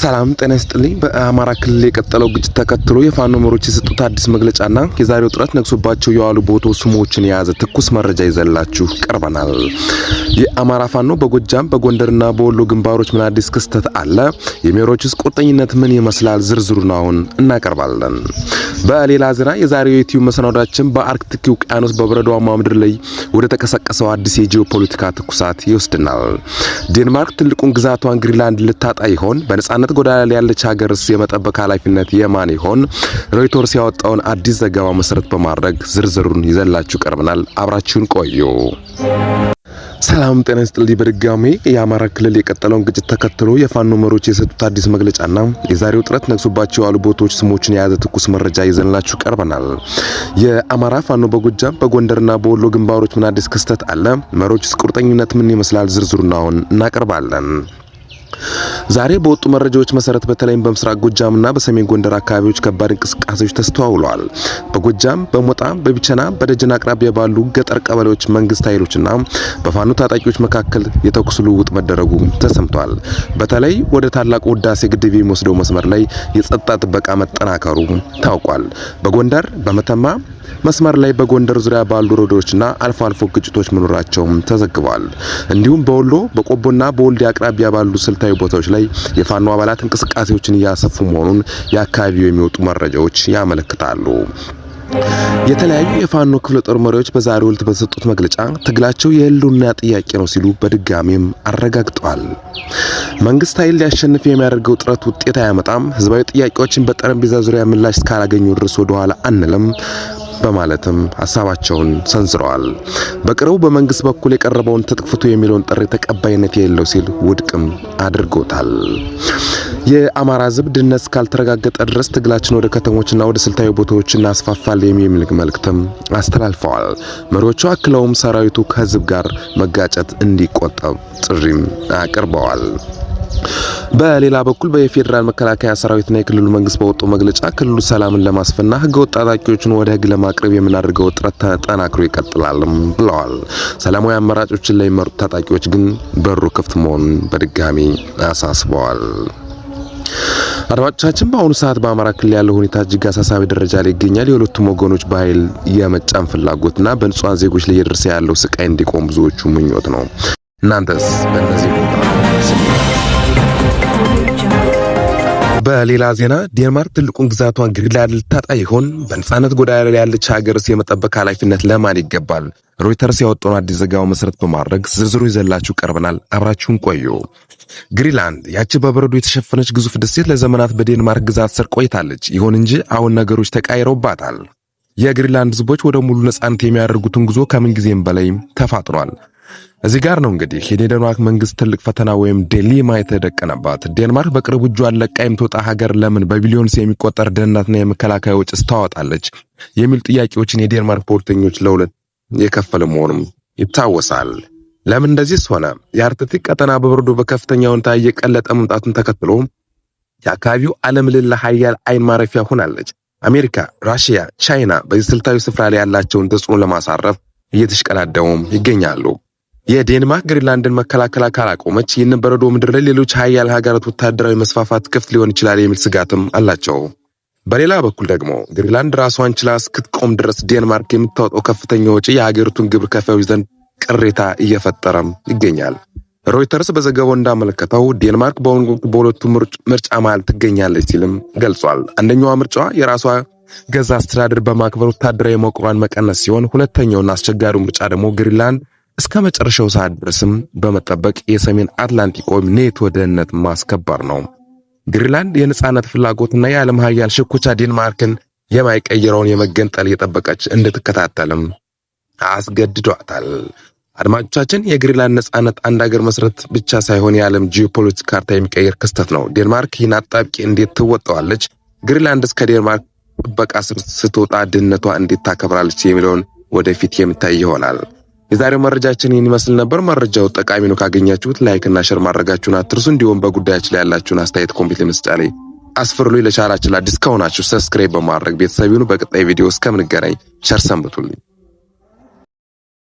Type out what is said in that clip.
ሰላም ጤና ይስጥልኝ። በአማራ ክልል የቀጠለው ግጭት ተከትሎ የፋኖ መሪዎች የሰጡት አዲስ መግለጫና የዛሬው ውጥረት ነግሶባቸው የዋሉ ቦታዎች ስሞችን የያዘ ትኩስ መረጃ ይዘላችሁ ቀርበናል። የአማራ ፋኖ በጎጃም፣ በጎንደርና በወሎ ግንባሮች ምን አዲስ ክስተት አለ? የመሪዎችስ ቁርጠኝነት ምን ይመስላል? ዝርዝሩን አሁን እናቀርባለን። በሌላ ዜና የዛሬው የዩቲዩብ መሰናዷችን በአርክቲክ ውቅያኖስ በበረዷማ ምድር ላይ ወደ ተቀሰቀሰው አዲስ የጂኦፖለቲካ ትኩሳት ይወስድናል። ዴንማርክ ትልቁን ግዛቷን ግሪንላንድ ልታጣ ይሆን? በነጻነት ጎዳና ላይ ያለች ሀገርስ የመጠበቅ ኃላፊነት የማን ይሆን? ሮይተርስ ያወጣውን አዲስ ዘገባ መሰረት በማድረግ ዝርዝሩን ይዘላችሁ ቀርበናል። አብራችሁን ቆዩ። ሰላም ጤና ይስጥልኝ። በድጋሚ የአማራ ክልል የቀጠለውን ግጭት ተከትሎ የፋኖ መሪዎች የሰጡት አዲስ መግለጫና የዛሬው ውጥረት ነግሶባቸው ያሉ ቦታዎች ስሞችን የያዘ ትኩስ መረጃ ይዘንላችሁ ቀርበናል። የአማራ ፋኖ በጎጃም፣ በጎንደርና በወሎ ግንባሮች ምን አዲስ ክስተት አለ? መሪዎችስ ቁርጠኝነት ምን ይመስላል? ዝርዝሩን አሁን እናቀርባለን። ዛሬ በወጡ መረጃዎች መሰረት በተለይም በምስራቅ ጎጃምና በሰሜን ጎንደር አካባቢዎች ከባድ እንቅስቃሴዎች ተስተዋውለዋል። በጎጃም በሞጣ፣ በቢቸና፣ በደጀን አቅራቢያ ባሉ ገጠር ቀበሌዎች መንግስት ኃይሎችና በፋኖ ታጣቂዎች መካከል የተኩስ ልውውጥ መደረጉ ተሰምቷል። በተለይ ወደ ታላቁ ህዳሴ ግድብ የሚወስደው መስመር ላይ የጸጥታ ጥበቃ መጠናከሩ ታውቋል። በጎንደር በመተማ መስመር ላይ በጎንደር ዙሪያ ባሉ ወረዳዎችና አልፎ አልፎ ግጭቶች መኖራቸውም ተዘግቧል። እንዲሁም በወሎ፣ በቆቦና በወልዲያ አቅራቢያ ባሉ ስልታዊ ቦታዎች ላይ የፋኖ አባላት እንቅስቃሴዎችን እያሰፉ መሆኑን የአካባቢው የሚወጡ መረጃዎች ያመለክታሉ። የተለያዩ የፋኖ ክፍለ ጦር መሪዎች በዛሬው ዕለት በሰጡት መግለጫ ትግላቸው የህልውና ጥያቄ ነው ሲሉ በድጋሚም አረጋግጠዋል። መንግስት ኃይል ሊያሸንፍ የሚያደርገው ጥረት ውጤት አያመጣም፣ ህዝባዊ ጥያቄዎችን በጠረጴዛ ዙሪያ ምላሽ እስካላገኙ ድረስ ወደኋላ አንልም በማለትም ሀሳባቸውን ሰንዝረዋል። በቅርቡ በመንግስት በኩል የቀረበውን ትጥቅ ፍቱ የሚለውን ጥሪ ተቀባይነት የሌለው ሲል ውድቅም አድርጎታል። የአማራ ህዝብ ድነት እስካልተረጋገጠ ድረስ ትግላችን ወደ ከተሞችና ወደ ስልታዊ ቦታዎች እናስፋፋል የሚል መልእክትም አስተላልፈዋል። መሪዎቹ አክለውም ሰራዊቱ ከህዝብ ጋር መጋጨት እንዲቆጠብ ጥሪም አቅርበዋል። በሌላ በኩል በፌዴራል መከላከያ ሰራዊትና የክልሉ መንግስት በወጡ መግለጫ ክልሉ ሰላምን ለማስፈንና ህገወጥ ታጣቂዎችን ወደ ህግ ለማቅረብ የምናደርገው ጥረት ተጠናክሮ ይቀጥላልም ብለዋል። ሰላማዊ አማራጮችን ለሚመርጡ ታጣቂዎች ግን በሩ ክፍት መሆኑን በድጋሚ አሳስበዋል። አድማጮቻችን፣ በአሁኑ ሰዓት በአማራ ክልል ያለው ሁኔታ እጅግ አሳሳቢ ደረጃ ላይ ይገኛል። የሁለቱም ወገኖች በኃይል የመጫን ፍላጎትና በንጹሃን ዜጎች ላይ እየደረሰ ያለው ስቃይ እንዲቆም ብዙዎቹ ምኞት ነው። እናንተስ በእነዚህ ቦታ? በሌላ ዜና ዴንማርክ ትልቁን ግዛቷን ግሪንላንድ ልታጣ ይሆን? በነጻነት ጎዳና ላይ ያለች ሀገርስ የመጠበቅ ኃላፊነት ለማን ይገባል? ሮይተርስ ያወጣውን አዲስ ዘገባ መሰረት በማድረግ ዝርዝሩ ይዘላችሁ ቀርበናል። አብራችሁን ቆዩ። ግሪንላንድ፣ ያቺ በበረዶ የተሸፈነች ግዙፍ ደሴት፣ ለዘመናት በዴንማርክ ግዛት ስር ቆይታለች። ይሁን እንጂ አሁን ነገሮች ተቃይረውባታል። የግሪንላንድ ሕዝቦች ወደ ሙሉ ነጻነት የሚያደርጉትን ጉዞ ከምንጊዜም በላይ ተፋጥኗል። እዚህ ጋር ነው እንግዲህ የዴንማርክ መንግስት ትልቅ ፈተና ወይም dilemma የተደቀነባት። ዴንማርክ በቅርቡ እጇን ለቃ የምትወጣ ሀገር ለምን በ billions የሚቆጠር ደህንነትና የመከላከያ ወጪ ታወጣለች የሚሉ ጥያቄዎችን የዴንማርክ ፖለቲከኞች ለሁለት የከፈለ መሆኑም ይታወሳል። ለምን እንደዚህ ሆነ? የአርክቲክ ቀጠና በበረዶ በከፍተኛ ሁኔታ እየቀለጠ መምጣቱን ተከትሎ የአካባቢው ዓለም ልዕለ ሀያል አይን ማረፊያ ሆናለች። አሜሪካ፣ ራሽያ፣ ቻይና በዚህ ስልታዊ ስፍራ ላይ ያላቸውን ተጽዕኖ ለማሳረፍ እየተሽቀዳደሙም ይገኛሉ። የዴንማርክ ግሪንላንድን መከላከል ካላቆመች ይህንን በረዶ ምድር ላይ ሌሎች ሀያል ሀገራት ወታደራዊ መስፋፋት ክፍት ሊሆን ይችላል የሚል ስጋትም አላቸው። በሌላ በኩል ደግሞ ግሪንላንድ ራሷን ችላ እስክትቆም ድረስ ዴንማርክ የምታወጣው ከፍተኛ ወጪ የሀገሪቱን ግብር ከፋዮች ዘንድ ቅሬታ እየፈጠረም ይገኛል። ሮይተርስ በዘገባው እንዳመለከተው ዴንማርክ በአሁኑ ወቅት በሁለቱ ምርጫ መሃል ትገኛለች ሲልም ገልጿል። አንደኛዋ ምርጫዋ የራሷ ገዛ አስተዳደር በማክበር ወታደራዊ መዋቅሯን መቀነስ ሲሆን፣ ሁለተኛውና አስቸጋሪው ምርጫ ደግሞ ግሪንላንድ እስከ መጨረሻው ሰዓት ድረስም በመጠበቅ የሰሜን አትላንቲክ ወይም ኔቶ ደህንነት ማስከበር ነው። ግሪንላንድ የነጻነት ፍላጎትና የዓለም ሀያል ሽኩቻ ዴንማርክን የማይቀይረውን የመገንጠል እየጠበቀች እንድትከታተልም አስገድዷታል። አድማጮቻችን፣ የግሪንላንድ ነጻነት አንድ ሀገር መስረት ብቻ ሳይሆን የዓለም ጂኦፖለቲክ ካርታ የሚቀይር ክስተት ነው። ዴንማርክ ይህን አጣብቂኝ እንዴት ትወጣዋለች? ግሪንላንድ እስከ ዴንማርክ ጥበቃ ስር ስትወጣ ደህንነቷ እንዴት ታከብራለች? የሚለውን ወደፊት የሚታይ ይሆናል። የዛሬው መረጃችን ይህን ይመስል ነበር። መረጃው ጠቃሚ ነው ካገኛችሁት like እና share ማድረጋችሁን አትርሱ። እንዲሁም በጉዳያችን ላይ ያላችሁን አስተያየት comment መስጫ ላይ አስፍሩልኝ። ለቻናላችን አዲስ ከሆናችሁ subscribe በማድረግ ቤተሰብ ይሁኑ። በቀጣይ ቪዲዮ እስከምንገናኝ ቸር ሰንብቱልኝ።